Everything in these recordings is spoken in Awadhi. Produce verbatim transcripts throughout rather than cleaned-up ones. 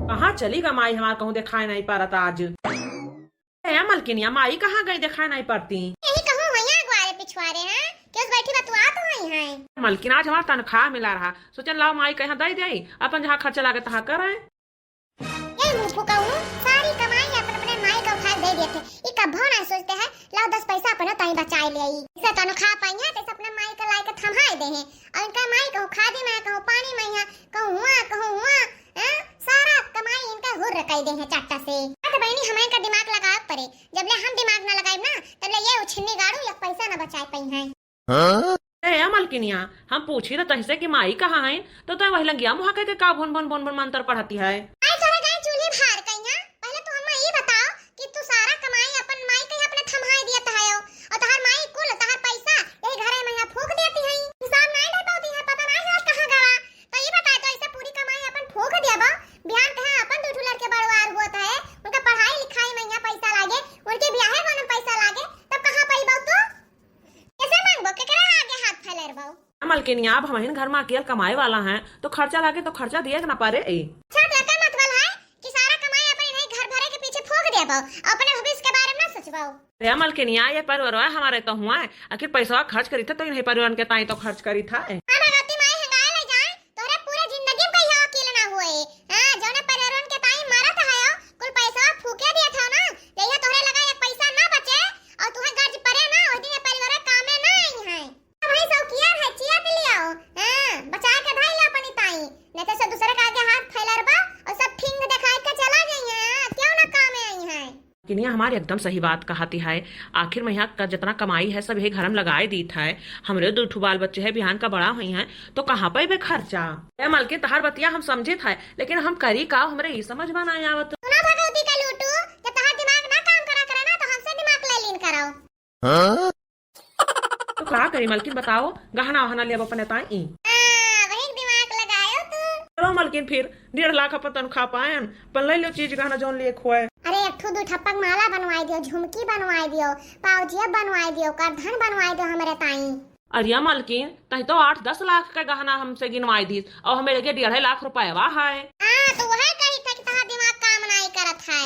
कहाँ चली गा माई हमार, कहूँ देखाए नाहीं परत आज। ए मलकिनिया, माई कहाँ गई, देखाए नाहीं परती? यही कहूँ होइया अगुआरे पिछुआरे हैं, केहू से बैठी बतुआत होई हैं। मलकिन, आज हमार तनख्वाह मिला रहा, सोचन लाओ माई कहाँ दई देई, अपन जहाँ खर्चा लागे तहाँ करे। यही मुँह फुकाऊ, सारी कमाई अपन अपने माई का उठा के दे देते। ई कभो नाहीं सोचते हैं, लाओ दस पैसा अपने ताई बचाए लेई। जैसे तनख्वाह पाई है, तैसे अपने माई का लाई के थमाए दे हैं। और इनका माई कहूँ खादी में है, कहूँ पानी में है, कहूँ हुआ, कहूँ हुआ, हैं? सारा कमाई इनका हुर्र कई दे हैं चट्टा से। हाँ तो बहनी, हमें इनका दिमाग लगावे पड़े, जब ले हम दिमाग ना लगाइब ना, तब ले ये उछिन्नी गाड़ू एक पैसा ना बचाए पाई हैं। हाँ? ए, ए मलकिनिया, हम पूछी तो तहसे कि माई कहाँ है, तो तय वही लंगिया मुहा कह के का भुन भुन भुन भुन मंत्र पढ़ती है। आई तोरे गए चूल्ही भार कइया, पहले तू हमें ई बताओ कि तू सारा कमाई अपन माई के अपने थमाए दियत है, और तहार माई कुल तहार पैसा यही घरे में यहाँ फूंक देती है, हिसाब नहीं ले पाती है, पता नहीं आज कहाँ गवा। तो ई बताए, तो ऐसे पूरी कमाई अपन फूंक देबो, बिहान कहाँ अपन दू ठो लड़के बड़वार होत है, उनका पढ़ाई लिखाई में यहाँ पैसा लागे, उनके ब्याहे में पैसा लागे, तब कहाँ पैबो तू? कैसे मांगबो, केकरा आगे हाथ फैलाए रहबो? मलकिनिया, अब हमहिन घर में अकेल कमाए वाला हैं, तो खर्चा लागे तो खर्चा दिए के ना पड़े। अच्छा, तो एकर मतलब है कि सारा कमाई अपन इन्हें घर भरे के पीछे फूंक देबो, अपने भविष्य के बारे में ना सोचबो? अरे मलकिनिया, ये परिवार हमारे तो हुआ है, आखिर पैसा खर्च करी थे तो इन्हें परिवार के ताई तो खर्च करी था। हाँ भगवती माई, हंगाए ले जाए, तोहरे पूरे जिंदगी में कहियो अकेले ना हुए। हाँ, जौने परिवारन के ताई मरत हयो, कुल पैसा फूके दिए थे ना, जहिया तोहरे लगा एक पैसा ना बचे और तुहे गर्ज पड़े ना, ओहि दिन ये परिवार कामे ना आई है। अब वही सौकिया है, चिया के ले आओ। हाँ, बचा के धाई ले अपनी ताई, नहीं तो सब दूसरे का आगे हाथ फैलर बा और सब ठिंग दिखाई के चला जाइए। हाँ, क्यों ना कामे आई है। किनिया हमारी एकदम सही बात कहती है। आखिर मइया का जितना कमाई है, सब यही घर में लगाए दीत है। हमरे दू ठो बाल बच्चे हैं, बिहान का बड़ा हुई हैं, तो कहाँ पे बे खर्चा? ए मलकिन, तहार बतिया हम समझित है, लेकिन हम करी का, हमरे ई समझ में ना आवत। सुना भगवती का लूटू, जब तहार दिमाग ना काम करा करे ना, तो हमसे दिमाग ले लीन करो। हाँ? तो का करी मलकिन, बताओ, गहना वहना लेब अपने ताई। हाँ, वही दिमाग लगायो तू। चलो मलकिन, फिर डेढ़ लाख अपन तनख्वाह पायन, अपन ले लो चीज गहना जौन लिए खोए। अरे, एक ठो दू ठप्पक माला बनवाई दियो, झुमकी बनवाई दियो, पाउजिया बनवाई दियो, करधन बनवाई दियो हमरे ताई। अरे मलकिन, तही तो आठ दस लाख का गहना हमसे गिनवाई दीस, और हमें लगे डेढ़ लाख रुपया है। हाँ, तो वह कही था कि तहार दिमाग काम नाई करत है।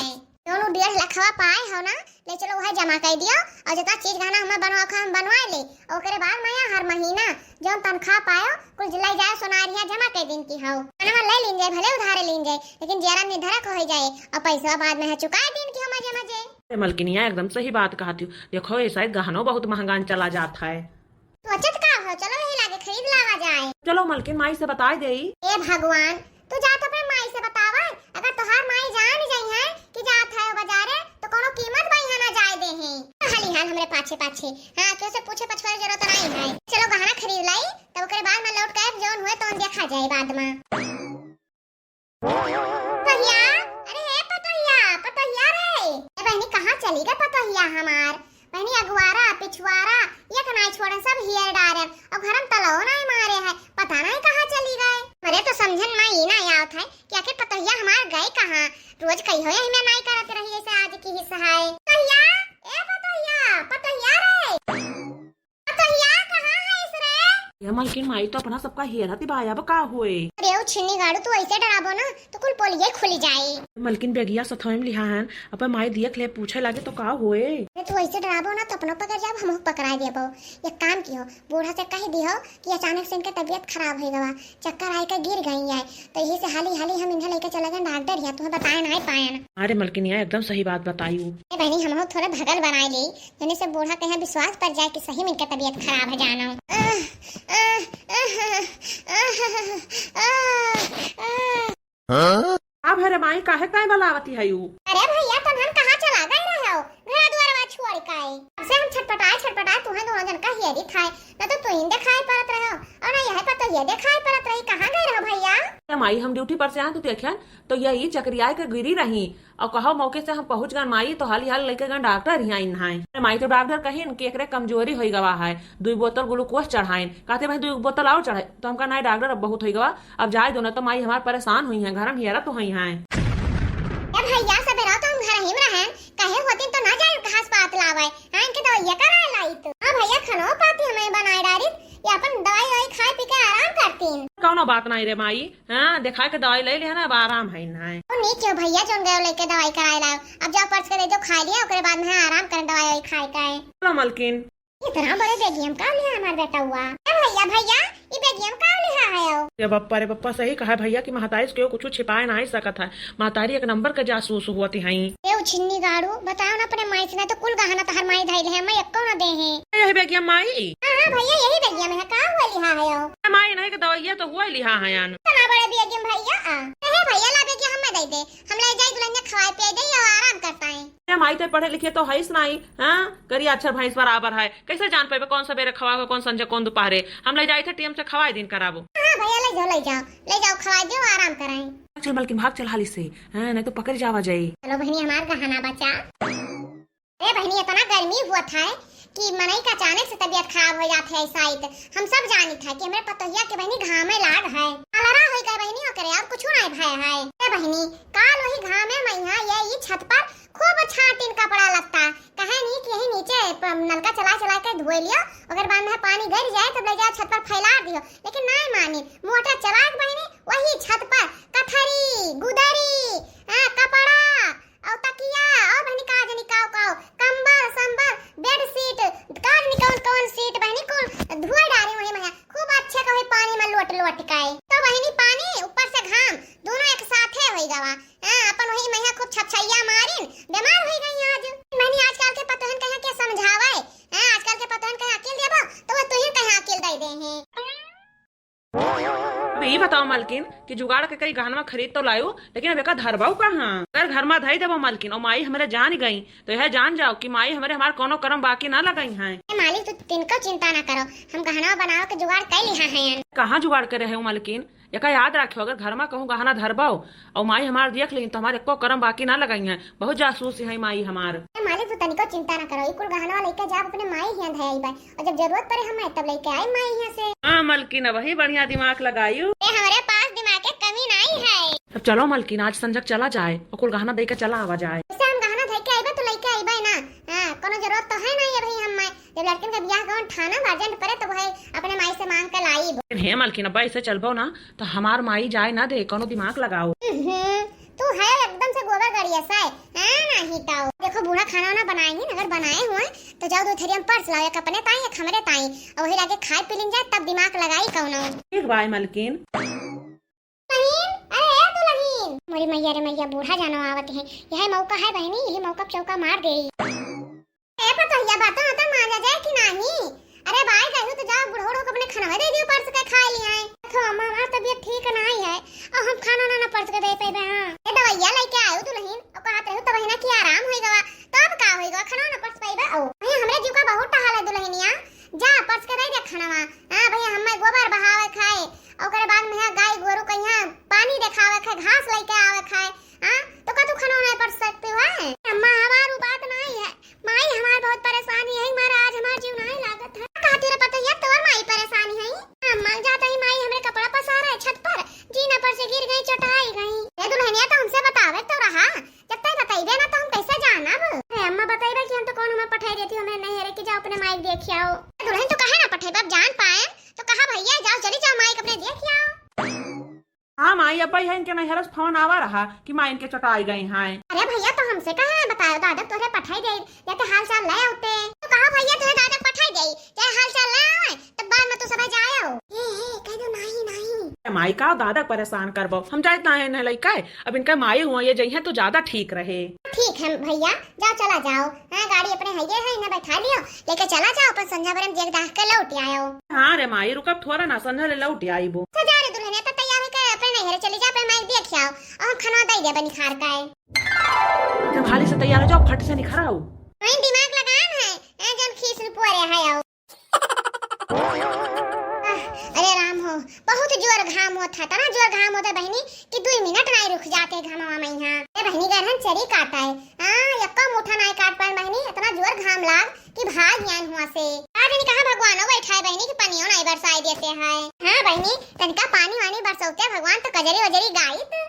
जौन उ डेढ़ लखवा पाए हो ना, ले चलो वह जमा कर दियो, और जितना चीज गहना हमें बनवा के हम बनवा ले, ओकरे बाद मइया हर महीना जौन तनख्वाह पायो, कुल ले जाए सोनारिया जमा कर दिन की हो। गहना ले लीन जाए, भले उधारे लीन जाए, लेकिन जियरा निधरक हो जाए, और पैसा बाद में है चुकाए दिन की हो मजे मजे। ए मलकिनिया, एकदम सही बात कहती हो। देखो, ये शायद गहनो बहुत महंगा चला जात है। सोचत का हो, चलो यही लागे खरीद लावा जाए। चलो मलकिन, माई से बताई देई। ए भगवान, तू जा तो अपने माई से बतावा, अगर तोहार माई जान जाई है कि जात है वो बाजारे, तो कोनो कीमत बा यहाँ ना जाए दे है। तो हाली हाल हमरे पाछे पाछे, हाँ, केहू से पूछे पछुआए जरूरत नहीं है। चलो गहना खरीद लाई, तब ओकरे बाद में लौट के जौन हुए तौन देखा जाए बाद में। पतोहिया, अरे हे पतोहिया, पतोहिया रे। ए बहनी, कहाँ चली गए पतोहिया हमार? बहनी, अगुआरा, पिछुआरा, एक नाई छोड़न, सब हियर डारन, और घर में तलौ नाई मारे है, पता नहीं कहाँ चली गए। हमरे तो समझन में ई ना आवत है कि आखिर पतोहिया हमार गए कहाँ। रोज कहियो यही में नाई करत रही ऐसे आज की ही सहाय। पतोहिया, ए पतोहिया, पतोहिया रे। पतोहिया कहाँ है इस रे? ये मलकिन, माई तो अपना सबका हेरत बा, अब का होए? अरे ओ छिन्नी गाड़ू, तू ऐसे डराबो ना तो कुल पोलिये खुली जाए। मलकिन, बेगिया सथवे में लिहा हन, अपन माई दियक ले पूछे लागे तो का होए? अरे तू ऐसे डराबो ना तो अपनो पकड़ जाब, हमहू पकड़ाए देबो। एक काम किहो, बूढ़ा से कह दिहो कि अचानक से इनके तबीयत खराब हो गवा, चक्कर आए के गिर गई है, तो यही से हाली हाली हम इन्हें लेके चले गए डॉक्टर हियाँ, तुम्हें बताए ना पायन। अरे मलकिनिया, एकदम सही बात बताई। ए बहनी, हमहू थोड़ा भगल बनाए ली, जने से बूढ़ा के यहाँ विश्वास पड़ जाए कि सही में इनके तबीयत खराब है जानो। आह, आह, आह, आह, आह, आह। हाँ? का भरे माई, काहे काहे बलावती है यू? अरे भैया, तनहन कहाँ चला गए रहे हो? घर दुआरवा छोड़ के आए। अब से हम छटपटाए छटपटाए तुम्हें दोनों जन का हेरी था, ना तो तुम देखाई पड़त रहे हो और ना यह पतोहिया देखाई पड़त रही। कहाँ गए रहो भैया? ए माई, हम ड्यूटी पर से आए तो देखेन तो यही चकरियाए के गिरी रही और कहो मौके से हम पहुँच गए माई, तो हाली हाल लेके गए डॉक्टर हियाँ इन्हाए। अरे माई, तो डॉक्टर कहिन कि एकरे कमजोरी होई गवा है, दुई बोतल ग्लूकोज चढ़ाइन। कहते भाई दुई बोतल और चढ़ाए, तो हमका नहीं डॉक्टर अब बहुत होई गवा, अब जाए दो, ना तो माई हमार परेशान हुई हैं, घर में हियरा तो हुई हैं। ए भैया, सबेरा तो हम घर ही में रहन, कहे होतिन तो ना जाए घास पात लावे, हाँ, इनके दवाइया कराए लाई तो। हाँ भैया, खानो पाती हमें बनाए डारी, कि अपन दवाई ववाई खाए पी के आराम करतीन। कौनो बात नाहीं रे माई, हाँ, देखा के दवाई ले लिहा ना, अब आराम है ना। ओ नीक हो भइया, जौन गयो लेके दवाई कराए लाओ, अब जाओ परस के दे दो, खाए लिया, ओकरे बाद में आराम करें दवाई ववाई खाए का है। चलो मलकिन। इतना बड़े बेगियम का लिहा हमार बेटा हुआ? ए भइया, भइया, ई बेगियम का लिहा है हो? ये बप्पा रे बप्पा, सही कहा भइया कि महतारी से केहू कुछ छिपाए नाहीं सकत है। महतारी एक नंबर के जासूस हुअत हई। ए उछिन्नी गाड़ू, बताओ ना अपने माई से, ना तो कुल गहना तोहर माई धइले है, मैं एक्को ना दे है। यही बेगियम माई? हाँ, हाँ भइया, यही बेगियम है, का हुआ लिहा है हो? ए माई, नहीं के दवाइया तो हुआ लिहा है यान। इतना बड़े बेगियम भइया, आ। ए भइया, ला बेगियम हमें दे दे, हम ले जाई दुल्हनिया खवाए पियाई दे और आराम कर पाए। ए माई, ते पढ़े लिखे तो हईस नाई, हाँ? करिया अक्षर भैंस बराबर है, कैसे जान पाइबे कौन सबेरे खवाओ, कौन संझे, कौन दोपहरे? हम ले जाई थे टीएम से खवाए दिन कराबो। हाँ भइया, ले जाओ, ले जाओ, ले जाओ, खवाए दो, आराम कराई। भाग चल मलकिन, भाग चल हाली से, हाँ, नहीं तो पकड़ जावा जाई। चलो बहनी, हमार गहना बचा। ए बहनी, इतना गर्मी हुआ था कि मनई का अचानक से तबीयत खराब हो जात है ऐसा ही तो। हम सब जानी था कि हमरे पतोहिया के बहनी घामे लाग है, कलरा होई गए बहनी ओकरे, और कुछ नहीं भय है। ए बहनी, काल वही घामे में यहाँ ये ई छत पर खूब छाटिन कपड़ा लत्ता, कहे नी कि यही नीचे प-, नलका चला चला के धोए लियो, ओकर बाद में पानी गिर जाए तब ले जाओ छत पर फैला दियो, लेकिन नहीं मानी। मोटर चला के बहनी वही छत पर कथरी, गुदरी, हाँ, कपड़ा, और तकिया, और बहनी का जनी काव काव, कंबल, संबल, बेडशीट, का जनी कौन कौन शीट बहनी कुल धुआ डारी वही में, खूब अच्छे कहे पानी में लोट लोट के। तो बहनी पानी ऊपर से घाम, दोनों एक साथे होई गवा। हाँ, अपन वही महिया खूब छपछैया मारिन, बीमार होई गई आज। महिनी आजकल के पतोहन कहाँ के समझावे? हाँ, आजकल के पतोहन कहाँ अकिल देबो, तो वो तुहिन कहाँ अकिल दे दे हैं। अब ई बताओ मलकिन कि जुगाड़ के कई गहनवा खरीद तो लायो, लेकिन अब एका धरबाऊ कहाँ? अगर घर में धई देबो मलकिन, और माई हमरे जान गई, तो यह जान जाओ कि माई हमरे हमार कोनो करम बाकी ना लगाई हैं। ए मालिक, तू तिनको चिंता ना करो, हम गहनवा बनावे के जुगाड़ कर लिहा हैं। कहाँ जुगाड़ करे है मलकिन? एका याद रखियो, अगर घर में कहूँ गहना धरबाओ और माई हमार देख लेन, तो हमार एको करम बाकी ना लगाई हैं। बहुत जासूस है माई हमार। ए मालिक, तू तनिको चिंता ना करो, ई कुल गहनवा लेके जाब अपने माई हियां धयाई बा, और जब जरूरत पड़े हमें तब लेके आई माई हियां से। हाँ मलकिन, वही बढ़िया दिमाग लगायू। ए, हमरे पास दिमाग के कमी नहीं है। तब चलो मलकिन, आज संझक चला जाए और कुल गहना दे के चला आवा जाए। इससे हम गहना धई के आईबा तो लेके आईबा ना। हाँ, कोनो जरूरत तो है नहीं अभी हम जब लड़कन के बियाह कौन ठाना बा, अर्जेंट पड़े तो वही अपने माई से मांग के लाई। हे मलकिन, अब्बा ऐसे चलबो ना तो हमार माई जाए ना दे, कोनो दिमाग लगाओ। हम्म, तू है एकदम से गोबर गड़िया से, हाँ, नहीं तो। देखो बूढ़ा खाना वाना बनाए ही, अगर बनाए हुए तो जाओ दो थरिया में परस लाओ, एक अपने ताई, एक हमरे ताई, और वही लागे खाए पी लीन जाए, तब दिमाग लगाई कौनो। ठीक बाय मलकिन। दुलहिन, अरे ए दुलहिन। मोरी मैया रे मैया, बूढ़ा जानो आवत है, यही मौका है बहनी, यही मौका पे चौका मार दे। ए पतोहिया, बातों होता माना जाए कि नाही? अरे बाई कहू तो जाओ, बुढ़ो को अपने खाना दे दियो, परस के खा लिया है। देखो अम्मा, हमार तबीयत ठीक नाही है, और हम खाना ना, ना परस के दे पेबे। हाँ, ए दवाइया लेके आयो दुलहिन, और कहत रहू तब ना कि आराम होई गवा, तो अब का होई गवा, खाना ना परस पाइबा। ओ भैया, हमरे जीव का बहुत टहाल है दुलहिनिया, जा परस के दे दे खाना। हाँ भैया, हमें गोबर बहावे खाए, ओकरे बाद में यहाँ गाय गोरू के यहाँ पानी देखावे खाए, घास लेके आवे खाए। हाँ, तो का तू खाना नहीं परस सकते हो? अम्मा, हमार उ बात नहीं है, माई हमार बहुत परेशानी है, मारा आज हमार जीव नहीं लागत है। कहती रे पतोहिया, तोर माई परेशानी है? अम्मा, जाता ही माई हमरे कपड़ा पसार है छत पर, जीना पर से गिर गई, चोटाई गई। ए दुलहिनिया, तो हमसे बतावे तो रहा, जब तक बताइबे ना तो हम कैसे जानब? अरे अम्मा, बताइबे कि हम तो कौन हमें पठाई देती, हमें नहीं है रे कि जाओ अपने माई देख आओ। ए दुलहिन, तो कहे ना पठेबे, अब जान पाए तो कहा भैया जाओ, चली जाओ माई के अपने देख आओ। हाँ माई, अब्बा यह इनके नैहर से फोन आवा रहा कि माई इनके चोटाई गई हैं। अरे भैया, तो हमसे कहे बतायो, दादा तोहरे पठाई दे, या तो हाल चाल ले आते। तो कहा भैया तोहरे दादा पठाई दे, चाहे हाल चाल ले आवे, तब बाद में तू सब जायो। ए, ए, कह दो नहीं, नहीं। ए माई, का दादा परेशान करबो, हम जाए ना है न लइका, अब इनका माई हुआ ये जइहे तो ज्यादा ठीक रहे। ठीक है भैया, जाओ चला जाओ। हाँ, गाड़ी अपने हइये है, इन्हें बैठा लियो, लेके चला जाओ, अपन संझा बरम देख दाख के लौट आयो। हाँ रे माई, रुकब थोड़ा ना, संझा ले लौट आईबो। तो जा रे दुलहिनिया, तो तैयार होके अपने नैहरे चली जा, अपने माई देख आओ, और हम खाना दे दे बनी खार का है। तुम हाली से तैयार हो जाओ, फट से निखर आओ। वही दिमाग लगान है, ए जन खीस रुपया रे है आओ। आह, अरे राम हो, बहुत जोर घाम होत है, तना जोर घाम होत है बहनी कि दुई मिनट नाई रुक जाते घामवा में यहाँ। ए बहनी, गरहन चरी काटा है। हाँ, यक्का मुठा नाई काट पाए बहनी, इतना जोर घाम लाग कि भाग यान हुआ से। आज नहीं कहा भगवानो बैठा है बहनी कि पनियो नाई बरसाई देते हैं। हाँ बहनी, तनिका पानी वानी बरसौते भगवान तो कजरी वजरी गाइत।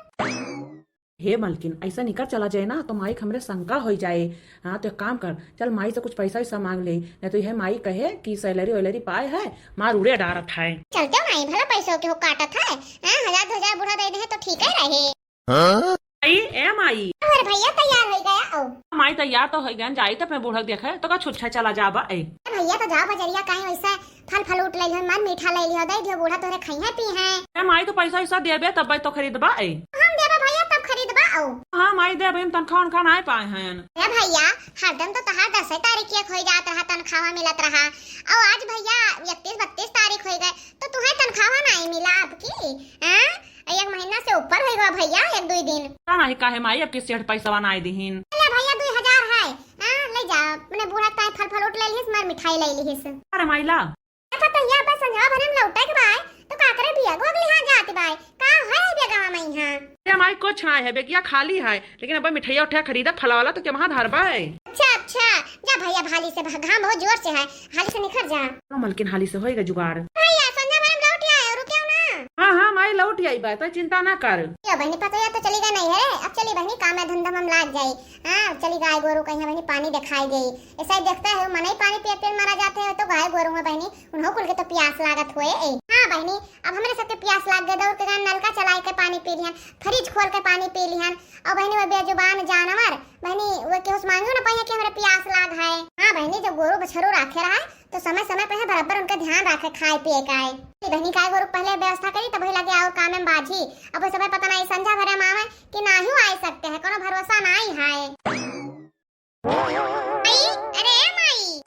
हे मलकिन, ऐसा निकर चला जाए ना तो माई के हमरे शंका होइ जाए। हाँ, तो एक काम कर, चल माई से कुछ पैसा वैसा मांग ले, नहीं तो यह माई कहे कि salary वैलरी पाए है, मार उड़े डारत है। चलते माई, भला पैसों के हो काटत है, हाँ, हजार दो हजार बूढ़ा दे दे तो ठीक है रहे। हाँ? माई, ए माई। अरे भैया तैयार होइ गया, आओ। माई तैयार तो होइ गया, जाई तो अपने बूढ़ा देखे, तो का छुच्छा चला जाबा, ए। ए भैया तो जाओ बजरिया, काहे वैसे फल फलूट ले लिहो, मर मीठा ले लिहो, दे दियो बूढ़ा तोहरे खइहे पीहे। ए माई, तो पैसा वैसा देबे तब तो खरीदबा, ए। हम देबे भैया तब खरीदबा, आओ। हाँ माई, देबे, हम तनख्वाह वनख्वाह नाय पाए हैं। ए भैया, हरदम तो तहार दसे तारीख के होइ जात रहा, तनख्वाह मिलत रहा, और आज भैया इकतीस बत्तीस तारीख होइ गए, तो तुहे तनख्वाह नाय मिला अब की, हाँ? एक महीना से ऊपर होइ गवा भैया, एक दुई दिन। पता नहीं काहे माई, अब किस सेठ पैसा नाय दिहिन। ले भैया, दुई हजार है, हाँ, ले जा, अपने बूढ़ा ताई फल फलूट ले लिहिस, मर मिठाई ले लिहिस। अरे माई ला। अच्छा, तो ये बस संझा भरे में लौटे के बाय, तो का करे बिया गोग लिहा जात बाय, का है बेगवा में यहाँ? अरे माई, कुछ ना है, बेगिया खाली है, लेकिन अब मिठाई उठाई खरीदा, फल वाला तो के वहाँ धरबा है। अच्छा, अच्छा, जा भैया, हाली से भा-, घाम बहुत जोर से है, हाली से निकर जा। चलो मलकिन, हाली से होएगा जुगाड़। भैया, संझा भरे में लौट आए, रुके ना। हाँ, हाँ, माई लौट आई बा, तो चिंता ना कर। यो बहनी, पतोहिया तो चली गई नहीं है, अब चली बहनी, काम में धंधा में लाग जाई। हाँ, चली गाय गोरू कहीं बहनी, पानी दिखाई दे। ऐसा ही देखता है, मनई पानी पिए पिए मरा जाते हैं, तो गाय गोरू में बहनी, उन्हों कुल के तो प्यास लागत हुए। ए, हाँ बहनी, अब हमरे सबके प्यास लाग गए, दौड़ के गए नलका चलाए के पानी पी लिहन, फ्रिज खोल के पानी पी लिहन, और बहनी वो बेजुबान जानवर, बहनी वो केहू से मांगियो ना पाइए कि हमरे प्यास लाग है। हाँ बहनी, जब गोरू बछरू राखे रहा है, तो समय समय पे है बराबर उनका ध्यान रखे, खाए पिए का है। ए बहनी, काय गोरू पहले व्यवस्था करी, तब वही लगे आओ काम में बाझी। अब वो समय पता नहीं संझा भरे में आवे कि नाहियो आए सकते हैं, कोनो भरोसा नहीं है। माई, अरे माई।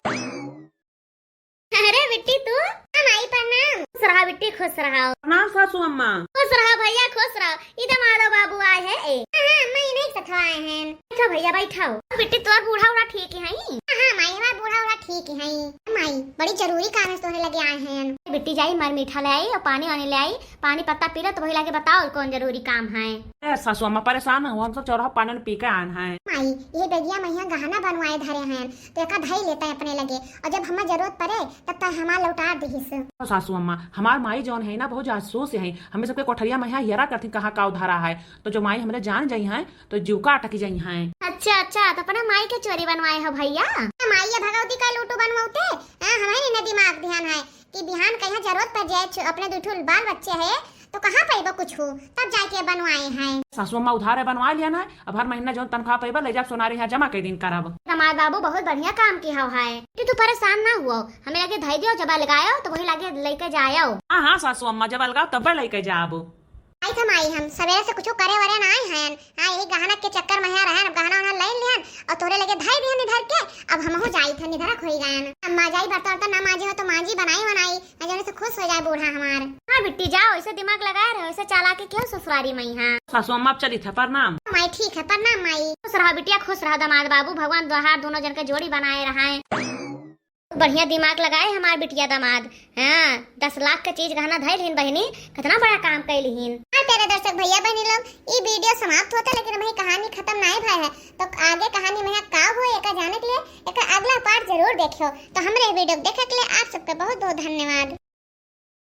अरे बिट्टी तू? हाँ माई, प्रणाम। खुश रहा बिट्टी, खुश रहा। प्रणाम सासू अम्मा। खुश रहा भैया, खुश रहा। ई दमादो बाबू आए हैं, ए। हाँ, हाँ, अम्मा, इन्हीं के साथ आए हैं। बैठो भैया, बैठो। बिट्टी, तोर बूढ़ा उड़ा ठीक ही हैं? हाँ, हाँ, माई, हमार बूढ़ा उड़ा ठीक ही हैं। माई, बड़ी जरूरी काम है, तोहरे लगे आए हैं। बिट्टी जाई, मर मीठा ले आई और पानी वानी ले आई, पानी पत्ता पी ले, तो वही लागे बताओ कौन जरूरी काम है। ए सासू अम्मा, परेशान ना हो, हम सब चौराहा पानी पी के आन हैं। माई, ये बेगिया में यहाँ गहना बनवाए धरे हैं, तो एका धई लेते हैं अपने लगे, और जब हमें जरूरत पड़े तब तक हमार लौटा दिहिस। ओ सासू अम्मा, हमार माई जौन है ना, बहुत जासूस है, हमें सबके कोठरिया में यहाँ हेरा करती कहाँ का उधारा है, तो जो माई हमरे जान जाई हैं तो जीव का अटक जाई हैं। अच्छा, अच्छा, तो अपने माई के चोरी बनवाए हो भैया? माई ये भगवती का लूटू बनवाते, हाँ, हमें नहीं ना दिमाग ध्यान है कि बिहान कहीं जरूरत पड़ जाए, छु-, अपने दू ठो बाल बच्चे हैं, तो कहाँ पैबो कुछ हो, तब जाके बनवाए हैं। सासू अम्मा उधार है, बनवा लिया ना, अब हर महीना जौन तनख्वाह पैबा, ले जाब सोनारी यहाँ जमा के दिन करब। हमार बाबू बहुत बढ़िया काम की हव है, कि तू परेशान ना हुओ, हमें लगे धई दियो, जब अलगायो तो वही लगे लेके जायो। हाँ, हाँ सासू अम्मा, जब अलगाओ तब लेके जाब। आई था माई, हम सवेरे से कुछ करे वरे ना आए हैं। हाँ, यही गहना के चक्कर में यहाँ रहन, अब गहना उहना ले लिहन और तोरे लगे धई दिहन इधर के। अब हमहू जाई थे, निधरक होई गयन। अम्मा जाई बर्तन वर्तन ना माजी हो तो माजी, बनाई वनाई, आ जाने से खुश हो जाए बूढ़ा हमार। हाँ बिट्टी जाओ, ऐसे दिमाग लगाए रहो, ऐसे चालाकी क्यों ससुरारी में यहाँ। सासू अम्मा अब चली था, प्रणाम। माई ठीक है, प्रणाम माई। खुश रहा बिटिया, खुश रहा दामाद बाबू, भगवान दोहार दोनों जन के जोड़ी बनाए रहाए। बढ़िया दिमाग लगाए हमार बिटिया दामाद। हाँ, दस लाख के चीज गहना धइल हिन बहिनी, कितना बड़ा काम कैल हिन। हाँ, प्यारे दर्शक भैया बहिनी लोग, ई video समाप्त होता, लेकिन अभी कहानी खत्म नाहीं भय है, तो आगे कहानी में का हो, एका जाने के लिए एका अगला part जरूर देखियो। तो हमरे video देखे के लिए आप सबके बहुत बहुत धन्यवाद।